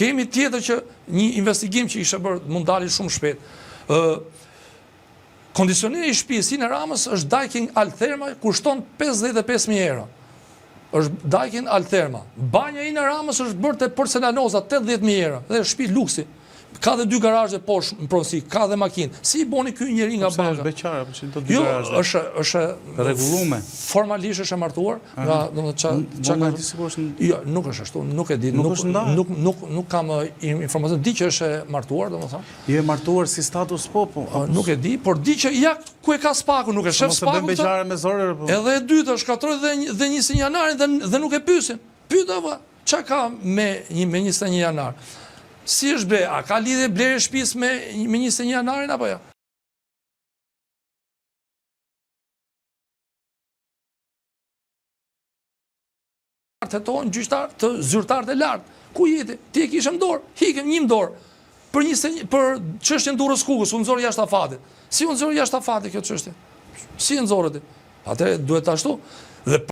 Kemi tjetër që një investigim që ishte bërë, mund dali shumë shpejt. Ë kondicioneri i shtëpisë Ina Ramës është Daikin Altherma, kushton 55.000 euro. Është Daikin Altherma. Banja Ina Ramës është bërë te Porcelanosa 80.000 euro dhe është shtëpi luksi. Ka dhe dy garazhe poshtë në pronësi, ka dhe makinë. Si i boni ky njeri nga po banka? Pse është beqar apo që do dy jo, garazhe? Jo, është është rregullume. Formalisht është e martuar, nga domethënë ça ça ka di sikur është Jo, nuk është ashtu, nuk e di, nuk është ndarë. Nuk nuk nuk kam informacion, di që është e martuar, domethënë. Jo e martuar si status po, po. Nuk e di, por di që ja ku e ka spaku, nuk e shef spaku. Mos e bën beqare me zorë po. Edhe e dyta shkatroi dhe dhe 21 janarin dhe dhe nuk e pyesin. Pyet apo ça ka me një me 21 janar. Si është ble, a ka lidhje blerja e shtëpisë me me 21 janarin apo jo? Të hetohen gjyqtarë të zyrtarët e lartë. Ku jeti? Ti e kishe në dorë, hike një në dorë. Për një për çështjen Durrës Kukës u nxor jashtë afatit. Si u nxor jashtë afatit kjo çështje? Si e nxorët ti? Atëherë duhet ashtu. Dhe.